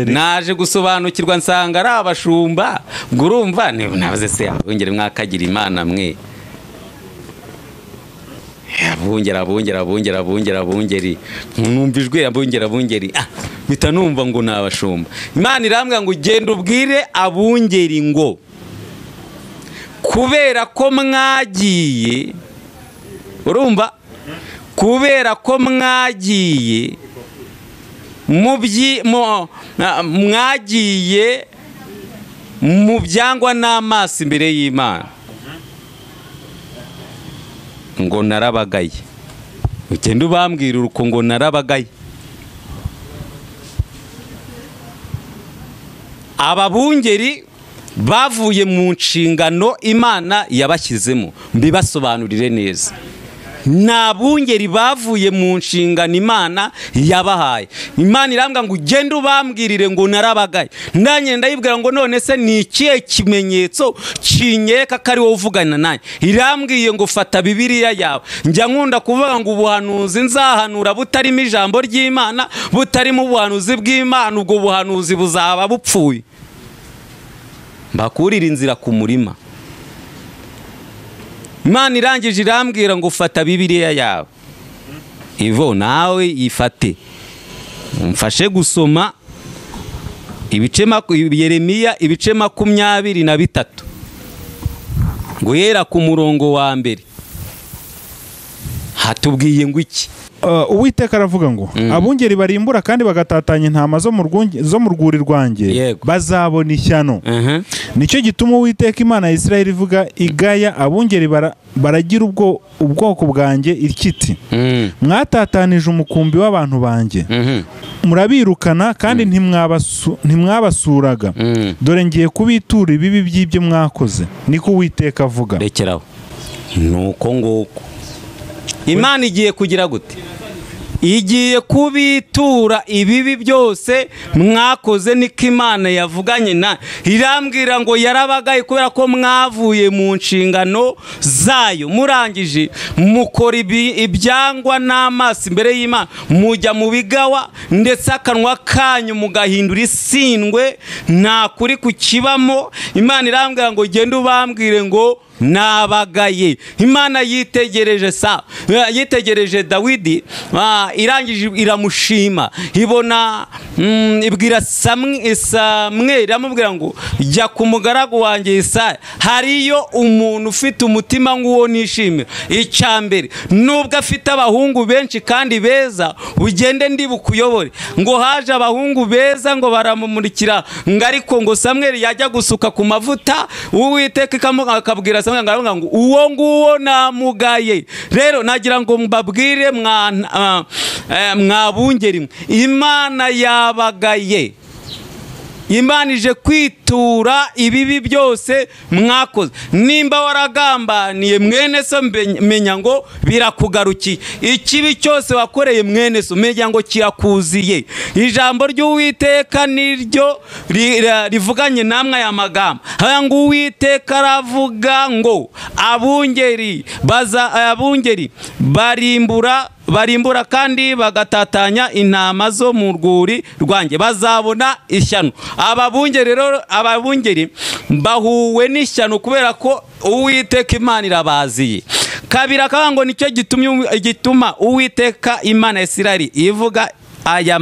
naje gusobanukirwa nsanga ari abashumba. Urumva navuze se abungeri mwakagira Imana mwe. Abungeri numva ijwi abungeri mpita numva ngo nabashumba. Imana irambwira ngo genda ubwire abungeri ngo kubera ko mwagiye, urumva, kubera ko mwagiye mwagiye Mu byangwa n'amaso imbere y'Imana ngo narabagaye. Ugenda ubambwira uruko ngo narabagaye. Ababungeri bavuye mu nshingano Imana yabashyizemo, mbibasobanurire neza. Nabungeri bavuye mu nshingano Imana yabahaye. Imana irambwira ngo ugende ubambwirire ngo narabagaye. Ndanye ndayibwira ngo none se ni ikihe kimenyetso kinyereka ko ari wowe uvugana nanjye? Irambwiye ngo fata Bibiliya yawe. Njya nkunda kuvuga ngo ubuhanuzi nzahanura butarimo ijambo ry'Imana, butarimo ubuhanuzi bw'Imana, ubwo buhanuzi buzaba bupfuye. Mbakurira inzira ku murima. Imana irangije irambwira ngo fata Bibiliya yawe. Ivo nawe ifate. Umfashe gusoma ibice Yeremiya ibice 23. Guhera ku murongo wa mbere. Hatubwiye ngo iki? Uwiteka aravuga ngo abungeri barimbura kandi bagatatanya intama zo mu rwuri rwanjye bazabona ishyano. Nicyo gituma Uwiteka Imana ya Isirayeli ivuga igaya abungeri baragira ubwoko bwanjye ikiti, mwatatanije umukumbi w'abantu banjye, murabirukana kandi ntimwabasuraga. Dore ngiye kubitura ibibi by'ibyo mwakoze, niko Uwiteka avuga. Rekeraho. Nuko nguko Imana igiye kugira gute? Igiye kubitura ibibi byose mwakoze, niko Imana yavuganye na irambwira ngo yarabagaye kubera ko mwavuye mu nshingano zayo, murangije mukora ibyangwa n'amaso imbere y'Imana, mujya mu bigawa ndetse akanwa kanyu mugahindura isindwe, nta kuri kukibamo. Imana irambwira ngo genda ubambwire ngo nabagaye. Imana yitegereje yitegereje Dawidi, irangije iramushima, ibona ibwira Samweli, iramubwira ngo jya ku mugaragu wanjye Yesaya, hariyo umuntu ufite umutima nk'uwo nishimira. Icya mbere, nubwo afite abahungu benshi kandi beza, ugende ndi bukuyobore. Ngo haje abahungu beza ngo baramumurikira, ngo ariko ngo Samweli yajya gusuka ku mavuta, Uwiteka akabwira Samweli ngo uwo nguwo namugaye. Rero nagira ngo mbabwire mwabungeri, Imana yabagaye. Imana ije kwitura ibibi byose mwakoze. Nimba waragambaniye mwene so, menya ngo birakugarukiye. Ikibi cyose wakoreye mwene so, menya ngo kirakuziye. Ijambo ry'Uwiteka niryo rivuganye namwe aya magambo. Haya ngo Uwiteka aravuga ngo abungeri abungeri barimbura kandi bagatatanya intama zo mu rwuri rwanjye bazabona ishyano. Ababungeri rero, ababungeri bahuwe n'ishyano kubera ko Uwiteka Imana irabaziye. Kabiri akavuga ngo nicyo gituma Uwiteka Imana ya Isirayeli ivuga aya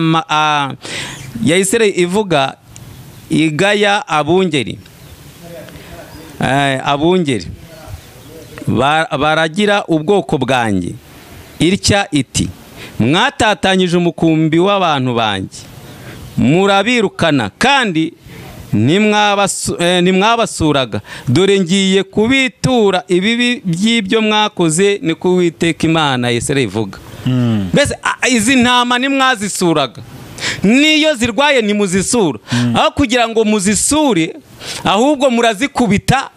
ya Isirayeli ivuga igaya abungeri, abungeri baragira ubwoko bwanjye itya iti, mwatatanyije umukumbi w'abantu banjye, murabirukana kandi ntimwabasuraga. Dore ngiye kubitura ibibi by'ibyo mwakoze, niko Uwiteka Imana ya Isirayeli ivuga. Mbese izi ntama ntimwazisuraga, niyo zirwaye ntimuzisura. Aho kugira ngo muzisure, ahubwo murazikubita,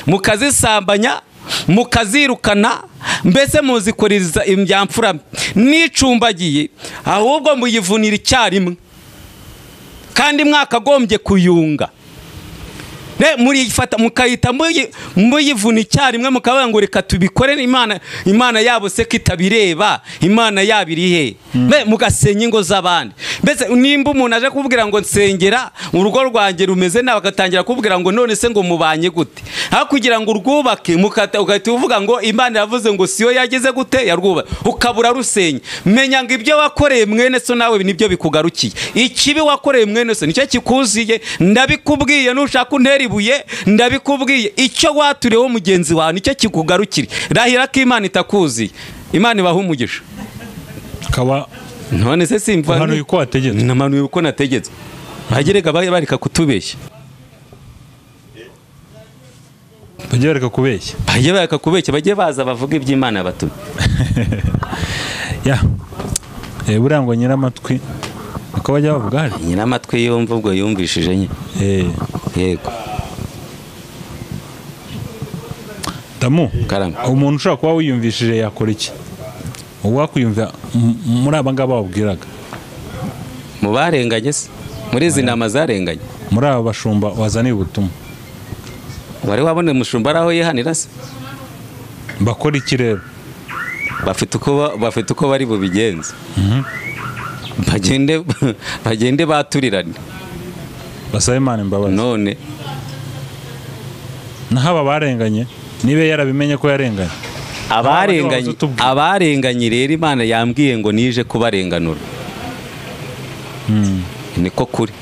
mukazisambanya, mukazirukana, mbese muzikoreza imbyamfura. Nicumbagiye, ahubwo muyivunira icyarimwe, kandi mwakagombye kuyunga. Murifata mukayita muyivuna icyarimwe, mukavuga ngo reka tubikore, Imana yabo se kitabireba, Imana yabo iri he? Mugasenya ingo z'abandi. Mbese nimba umuntu aje kubwira ngo nsengera urugo rwanjye rumeze nabi, agatangira kubwira ngo none se ngo mubanye gute, aho kugira ngo urwubake ugahita uvuga ngo Imana yavuze ngo siyo yageze gute yarwuba, ukabura rusenya. Menya ngo ibyo wakoreye mwene so nawe nibyo bikugarukiye. Ikibi wakoreye mwene so nicyo kikuziye. Ndabikubwiye, nushaka untera ibuye, ndabikubwiye. Icyo waturiyeho mugenzi wawe nicyo kikugarukira. Rahira ko Imana itakuziye. Imana ibaha umugisha. Kaba none se simva uhanuye uko wategetswe. Namanuye uko nategetswe. Bagereka bareka kutubeshya. Bajye bareka kubeshya. Bajye bareka kubeshya, bajye baza bavuga iby'Imana yabatumye. Ya. Buriya ngo nyiramatwi uko bajya bavuga hari? Nyiramatwi yumva ubwo yumvishije nye. Yego. Damu, umuntu ushobora kuba wiyumvishije yakora iki? Uwakwiyumva muri aba ngaba babwiraga. Mu barenganye se? Muri izi nama zarenganye? Muri aba bashumba wazaniye ubutumwa. Wari wabone umushumba araho yihanira se? Bakora iki rero? Bafite uko bari bubigenze. Bagende baturirane. Basabe Imana imbabazi. None naho barenganye nibe yarabimenye ko yarenganye. Abarenganye rero Imana yambwiye ngo nije kubarenganura. Niko kuri.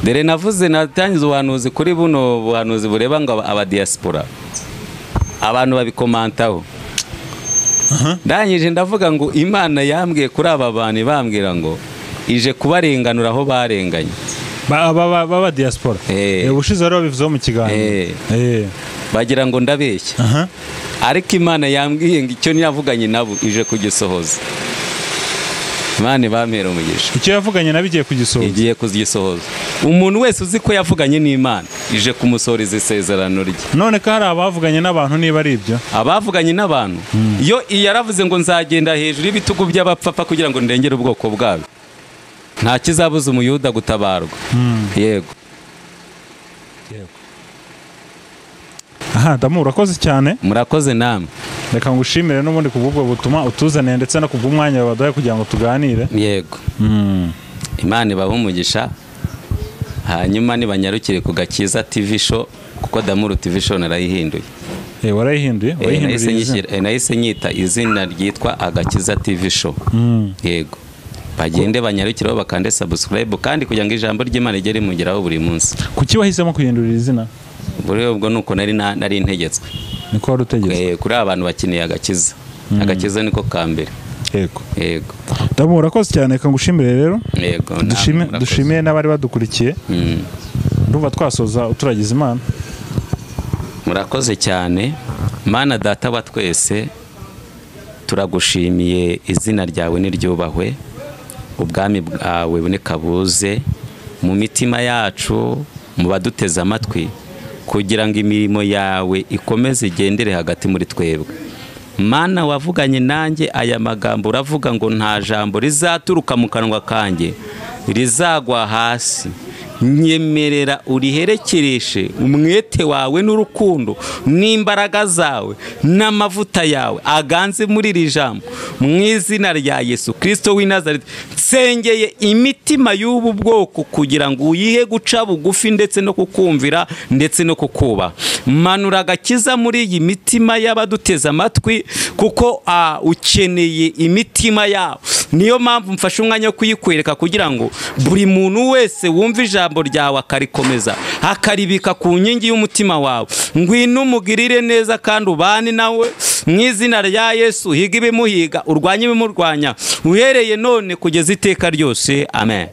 Dere navuze natangiza ubuhanuzi kuri buno buhanuzi bureba ngo aba diaspora. Abantu babikomantaho. Ndangije ndavuga ngo Imana yambwiye kuri aba bantu bambwira ngo ije kubarenganura aho barenganye. Baba diaspora. Ubushize rero bivuze mu kiganiro. Bagira ngo ndabeshya. Ariko Imana yambwiye ngo icyo niyavuganye nabo ije kugisohoza. Imana bampera umugisha. Icyo yavuganye nabo igiye kugisohoza. Igiye kugisohoza. Umuntu wese uzi ko yavuganye n'Imana ije kumusoreza isezerano rye. None ko hari abavuganye n'abantu niba ari ibyo? Abavuganye n'abantu. Iyo yaravuze ngo nzagenda hejuru y'ibitugu by'abapfapfa kugira ngo ndengere ubwoko bwabo. Nta kizabuza umuyuda gutabarwa. Yego. Aha, Damu urakoze cyane. Murakoze namwe. Reka ngushimire n'ubundi kubw'ubwo butuma utuzaniye ndetse no kubw'umwanya waduhaye kugira ngo tuganire. Yego. Imana ibahe umugisha. Hanyuma nibanyarukire ku Gakiza TV show kuko Damuru TV show narayihinduye. Warayihinduye? Wayihinduye. Nahise nyita izina ryitwa Agakiza TV show. Yego. Bagende banyarukiraho bakande subscribe kandi kugira ngo ijambo ry'Imana rigere rimugeraho buri munsi. Kuki wahisemo kuhindurira izina? Buri ubwo nuko nari ntegetswe. Niko wari utegetswe. Kuri abantu bakeneye agakiza. Agakiza niko ka mbere. Yego. Yego. Damu urakoze cyane, reka ngushimire rero. Yego. Dushimiye n'abari badukurikiye. Ndumva twasoza uturagiza Imana. Murakoze cyane. Mana data wa twese turagushimiye, izina ryawe niryubahwe. Ubwami bwawe buneka buze mu mitima yacu, mu baduteze amatwi, kugira ngo imirimo yawe ikomeze igendere hagati muri twebwe. Mana wavuganye nanjye aya magambo, uravuga ngo nta jambo rizaturuka mu kanwa kanjye rizagwa hasi. Nyemerera uriherekereshe umwete wawe n'urukundo n'imbaraga zawe n'amavuta yawe aganze muri iri jambo, mu izina rya Yesu Kristo w'i Nazareti. Nsengeye imitima y'ubu bwoko kugira ngo uyihe guca bugufi ndetse no kukumvira ndetse no kukubaha. Manura agakiza muri iyi mitima y'abaduteze amatwi, kuko ukeneye imitima yabo. Niyo mpamvu mfashe umwanya wo kuyikwereka kugira ngo buri muntu wese wumva ijambo ryawe akarikomeza, akaribika ku nkingi y'umutima wawe. Ngwino umugirire neza kandi ubane nawe mu izina rya Yesu. Higa ibimuhiga, urwanye ibimurwanya, uhereye none kugeza iteka ryose. Amen.